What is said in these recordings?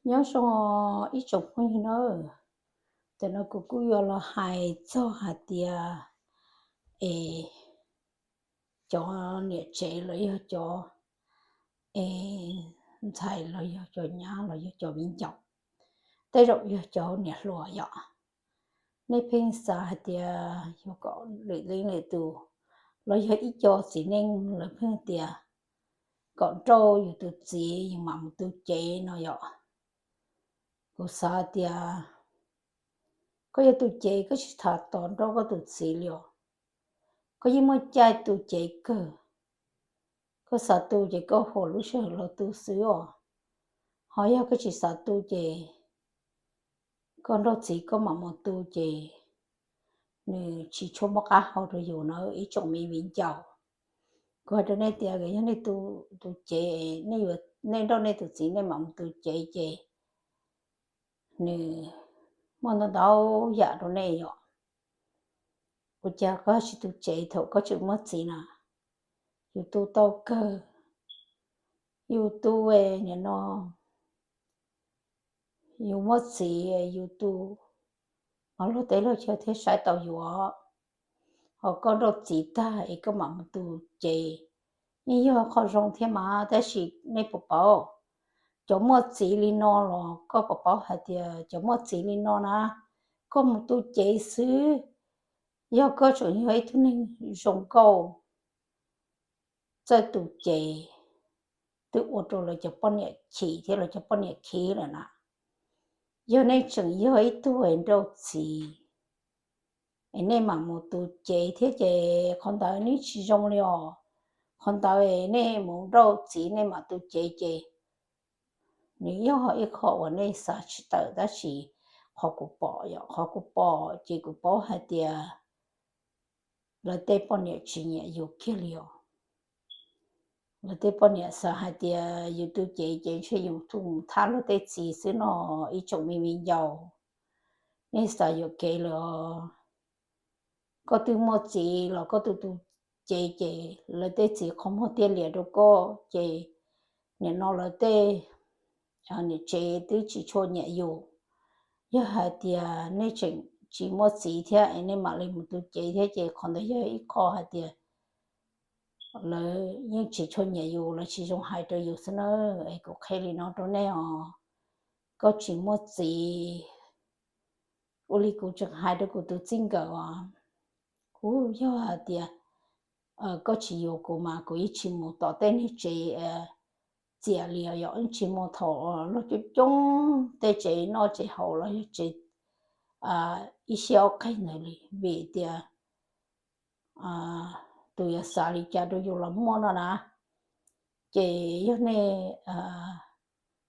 Nyob zoo ib tsoom phooj ywg nawb, tam no kuv kuj yuav los hais txog hais tias es cov niam tsev los yog cov es ntxhais los yog cov nyab los yog cov viv ncaus, tej zaum yog cov niam hluas yom, nej pheej xav hais tias yuav kom lwm leej lwm tus los yog ib co txiv neej lawv pheej tias kom nrauj yus tus txiv yus mam mus tu cev no yom. Kuv xav tias koj yuav tu cev koj tsis tham tos nrauj koj tus txiv li os. Koj yeej muaj caij tu cev kawg. Koj xav tu ces koj huam lub sij hawm los tu xwb os. Ho yog koj tsis xav tu ces koj nrauj txiv koj mam mus tu ces nws tsis tshua muaj qab hau rau yus na ib tsoom me viv ncaus. Kuv hais rau nej tias yog nej tu cev, nej nrauj nej tus txiv nej mam mus tu cev ces nws muaj ntau ntau yam rau nej yom. Ua cas koj tsis tu cev thaum koj tseem muaj txiv na? Yus tu tau kawg, yus tu nim no yus muaj txiv yus tu, mas luag tej luag chaw thiaj saib tau yus. Ho koj nrauj txiv tag es koj mam mus tu cev, yeej yog qhov zoo thiab mas, tab sis nej puas paub, cov muaj txiv li no los koj puas paub hais tias cov muaj txiv li no na, koj mus tu cev xwb, yog koj tseem yog ib tug neeg zoo nkauj, txawj tu cev, twb ua rau lawv cov poj niam chim thiab lawv cov poj niam khib lawm na. Yog nej tseem yog ib tug nrauj txiv es nej mam mus tu cev thiab ces qhov ntawd nws tsis zoo li os. Qhov ntawd nej mus nrauj txiv nej mam tu cev ces nws yog ib qho uas nej xav tsis tawm tab sis qhov kuv pom yom, qhov kuv pom ces kuv paub hais tias lawv tej poj niam tsis nyiam yus kiag li os. Lawv tej poj niam xav hais tias yus tu cev ces ntshe yus tu thab luag tej txiv xwb no ib tsoom me viv ncaus. Nej xav yuam kev lawm os. Koj twb muaj txiv los koj tu tu cev ces lawv tej txiv qhov muag thiaj liam rau koj ces nim no lawv tej niam tsev twb tsis tshua nyiam yus. Yog hais tias nej tseem tsis muaj txiv thiab es nej mam li mus tu cev thiab ces qhov ntawd yog ib qho hais tias lawv yeej tsis tshua nyiam yus, lawv tsis zoo hais rau yus xwb na. Es kuv qhia li no rau nej os, koj tsis muaj txiv, ua li kuv tseem hais rau kuv tus txij nkawm os, kuv yog hais tias koj tsis yuav kuv mas kuv yeej tsis mus tom tej neeg tsev txias li os, yeej tsis mus thaum luag coob coob tej tsev noj tsev haus los yog tsev ib siab ob qeeg ntawd li, vim tias tus yuav xav li cas rau yus los muaj no na. Ces yog nej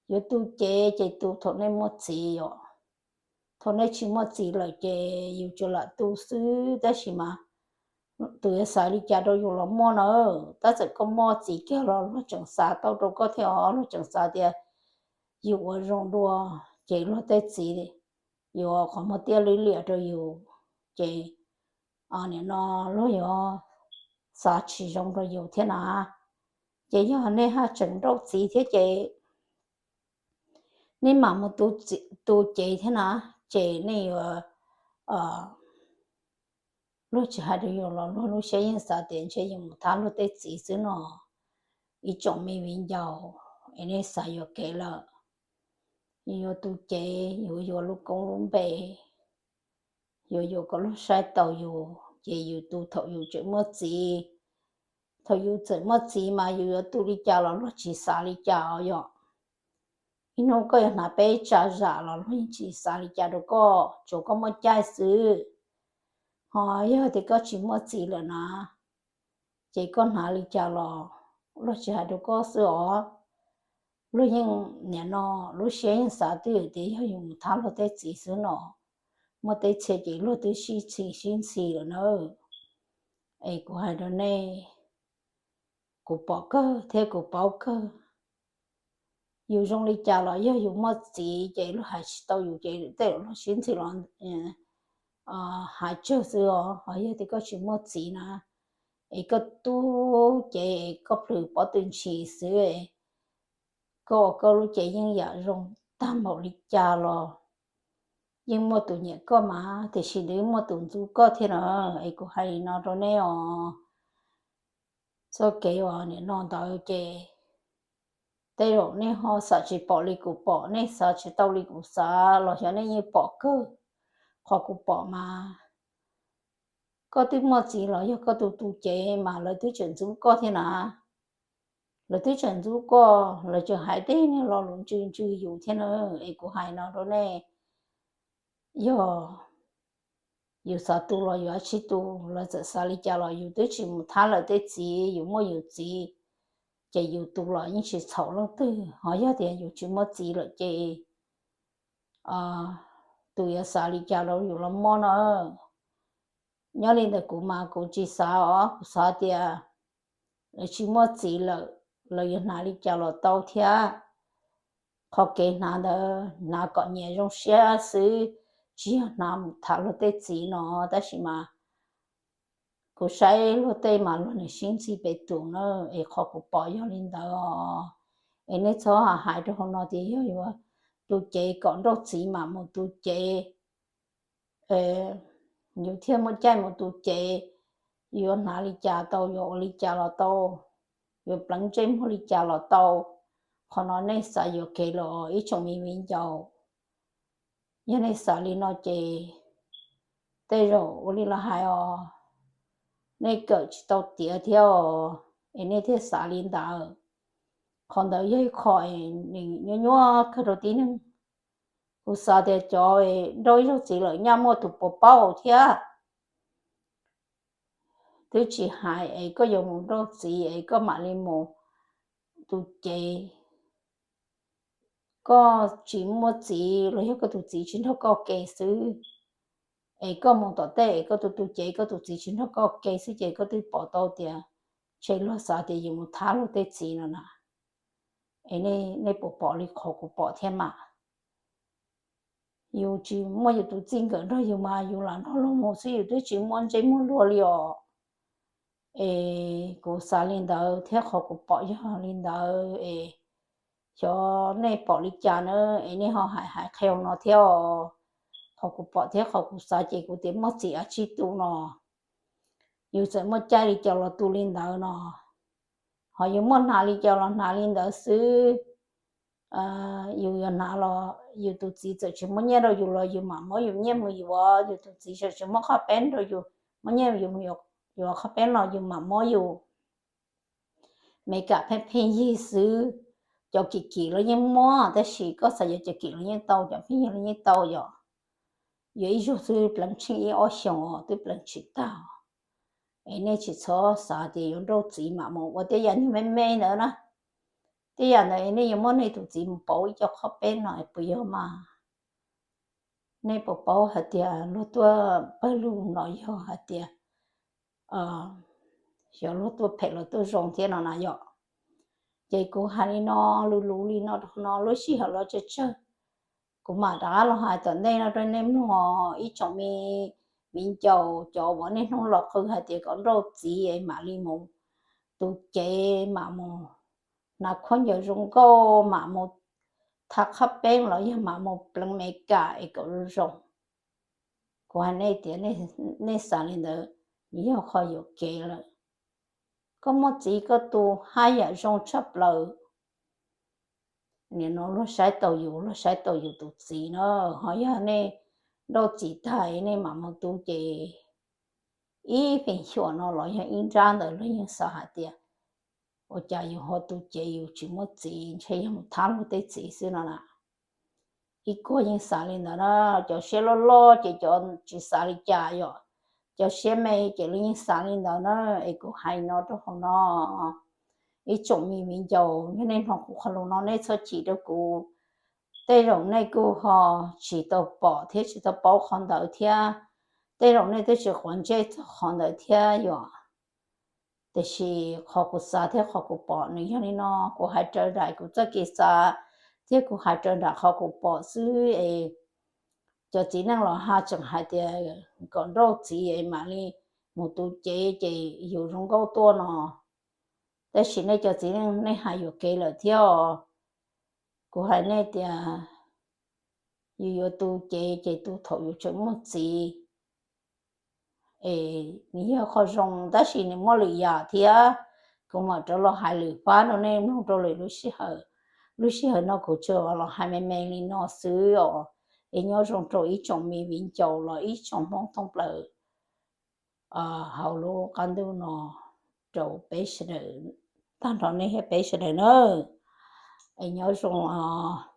yuav tu cev ces tu thaum nej muaj txiv os. Thaum nej tsis muaj txiv lawm ces yus tsuas lam tu xwb, tab sis mas tus yuav xav li cas rau yus los muaj na. Tab txawm koj muaj txiv kiag los luag tseem xav tau rau koj thiab os, luag tseem xav tias yus ua zoo dua, ces luag tej txiv yuav qhov muag thiaj li liam rau yus, ces nim no luag yuav xav tsis zoo rau yus thiab na. Ces yog nej haj tseem nrauj txiv thiab ces nej mam mus tu cev thiab na, ces nej yuav, luag tsis hais rau yus los luag lub siab yeej xav tias ntshe yus mus thab luag tej txiv xwb no. Ib tsoom me viv ncaus, es nej xav yuam kev lawm, yuav tu cev, yuav yuav lub koob lub npe, yuav yuav kom luag saib taus yus, ces yus tu thaum yus tseem muaj txiv. Thaum yus txawm muaj txiv mas yus yuav tu li cas los luag tsis xav li cas os yom. Ib hnub koj yuav hnav peb tsa zam los luag yeej tsis xav li cas rau koj, tsuas koj muaj caij xwb. Ho yog tias koj tsis muaj txiv lawm na, ces koj hnav li cas los luag tsis hais rau koj xwb os. Luag yeej nim no lub siab yeej xav twj ywm tias yog yus mus thab luag tej txiv xwb no, muaj tej txhia ces luag twb sib txhim sib ntxhi lawm na. Es kuv hais rau nej, kuv pom kawg thiab kuv paub kawg. Yus zoo li cas los yog yus muaj txiv ces luag hais tsis tau yus ces tej zaum luag sib ntxhi los hais tsawg xwb os. Ho yog tias koj tsis muaj txiv na, es koj tu cev es koj plhws pob tw ntshis xwb, koj ua koj lub cev yeej yam zoo tag npaum li cas los yeej muaj tus nyiam koj mas, tiam sis nws muaj tus ntxub koj thiab na. Es kuv hais li no rau nej os, txoj kev uas nim no ntawd ces tej zaum nej ho xav tsis pom li kuv pom, nej xav tsis tau li kuv xav los xyov nej yeej pom kawg. Qhov kuv pom mas koj twb muaj txiv los yog koj tus tus cev mas lawv twb tseem ntxub koj thiab na. Lawv twb tseem ntxub koj, lawv tseem hais tej niag lo lus ntsws ntsws yus thiab na. Es kuv hais no rau nej, yog yus xav tu los yus tsis tu, lawv txawm xav li cas los yus twb tsis mus thab lawv tej txiv, yus muaj yus txiv, ces yus tu los yeej tsis txhaum leej twg. Ho yog tias yus tsis muaj txiv lawm ces tus yuav xav li cas rau yus los muaj no. Nyob li ntawm kuv mas kuv tsis xav os, kuv xav tias lawv tsis muaj txiv lawm, lawv yuav hnav li cas los tau thiab. Qhov kev hnav ntawd hnav kom nyias zoo siab xwb, tsis yog hnav mus tham luag tej txiv no. Tab sis mas kuv saib luag tej mas luag nws sib ntxig pem tus na. Es qhov kuv pom yog li ntawd os. Es nej txhob hais rau hauv no tias yog yuav tu cev kom nrauj txiv mam mus tu cev, yus thiaj muaj caij mus tu cev, yuav hnav li cas tau, yuav ua li cas los tau, yuav pleev ntsej muag li cas los tau. Qhov no nej xav yuam kev los ib tsoom me viv ncaus. Yog nej xav li no ces tej zaum ua li los hais os, nej kawm tsis tau tiav thiab os, es nej thiaj xav li ntawd. Qhov ntawd yog ib qho nws nyuaj nyuaj kawg rau tib neeg. Kuv xav tias cov nrauj ib zaug txiv lawm nyaj muaj tus puas paub thiab. Twb tsis hais es koj yuav mus nrauj txiv es koj mam li mus tu cev. Koj tsis muaj txiv los yog koj tus txiv tsis nrog koj ua ke xwb, es koj mus tom tej es koj tu tu cev koj tus txiv tsis nrog koj ua ke xwb ces koj twb pom tau tias ntshe luag xav tias yus mus thab luag tej txiv no na. Es nej puas pom li qhov kuv pom thiab mas? Yus tsis muaj yus tus txij nkawm nrog yus mas yus lam nrog luag mus xwb, yus twb tsis muaj ntsej muag luag li os. Es kuv xav li ntawd thiab qhov kuv pom yog li ntawd es xyov nej pom li cas na, es nej ho hais hais qhia no thiab os. Qhov kuv pom thiab qhov kuv xav ces kuv tias muaj txiv dab tsi tu no, yus txawm muaj caij li cas los tu li ntawd no. Ho yus muaj hnav li cas los hnav li ntawd xwb. Yus yuav hnav los yus tus txiv txawm tsis muab nyiaj rau yus los yus mam muab yus nyiaj mus yuav, yus tus txiv txawm tsis muab qhov peb rau yus, muab nyiaj yus mus yuav qhov peb los yus mam muab yus. Mes kam pheej pheej yig xwb, cov kim kim los yeej muab, tab sis koj xav yuav cov kim los yeej tau, cov pheej yig los yeej tau yom. Yuav ib zaug xwb pleev tsheej ib ob xyoos twb pleev tsis tag. Es nej tsis txhob xav tias yuav nrauj txiv mam mus ua tej yam nyuag me me ntawd na. Tej yam ntawd nej yuav muab nej tus txiv mus pauv ib co qhob peb no es puas yog mas? Nej puas paub hais tias luag tuaj pawg lug no yog hais tias xyov luag tuaj phem los tuaj zoo thiab no na yom. Ces kuv hais li no, lus luv li no rau no, lub sij hawm los tsawg tsawg kuv mam rov qab los hais tom ntej no rau nej mloog, ib tsoom me viv ncaus, cov uas niaj hnub los qw hais tias kom nrauj txiv es mam li mus tu cev, mam mus hnav khaub ncaws zoo nkauj, mam mus tha qhab peeb los yog mam mus pleev Meskas es kom zoo. Kuv hais nej tias nej xav li ntawd, nws yog qhov yuam kev lawm. Koj muaj txiv koj tu haj yam zoo tshaj plaws. Nim no luag saib taus yus, luag saib taus yus tus txiv na. Ho yog nej nrauj txiv tag nej mam mus tu ces ib feem xyuam no los yog ib nrab ntawd luag yeej xav hais tias ua cas yus ho tu cev yus tsis muaj txiv, ntshe yog mus thab luag tej txiv xwb no na. Ib kuag yeej xav li ntawd na, cov siab loj loj ces cov tsis xav li cas yom, cov siab me ces lawv yeej xav li ntawd na. Es kuv hais no rau hauv no, ib tsoom me viv ncaus, yog nej hnov kuv qhov lus no nej txhob chim rau kuv. Tej zaum nej kuj ho tsis tau pom thiab tsis tau paub qhov ntawd thiab, tej zaum nej twb tsis quav ntsej txog qhov ntawd thiab yom. Tiam sis qhov kuv xav thiab qhov kuv pom nws yog li no, kuv hais raws nraim kuv txoj kev xav thiab kuv hais raws nraim qhov kuv pom xwb es cov txiv neej los ha tseem hais tias kom nrauj txiv es mam li mus tu cev ces yus zoo nkauj tuaj no. Tab sis nej cov txiv neej nej hais yuam kev lawm thiab os. Kuv hais nej tias yus yuav tu cev ces tu thaum yus tseem muaj txiv. Es nws yog qhov zoo tab sis nws muaj lwm yam thiab. Kuv mam rov los hais lwm pab rau nej mloog rau lwm lub sij hawm. Lub sij hawm no kuv tsuas los hais me me li no xwb os. Es nyob zoo rau ib tsoom me viv ncaus los ib tsoom Hmoob thoob plaws hauv lub qab ntuj no rau peb sawv daws, tag nrho nej thiab peb sawv daws nawb. Es nyob zoo os.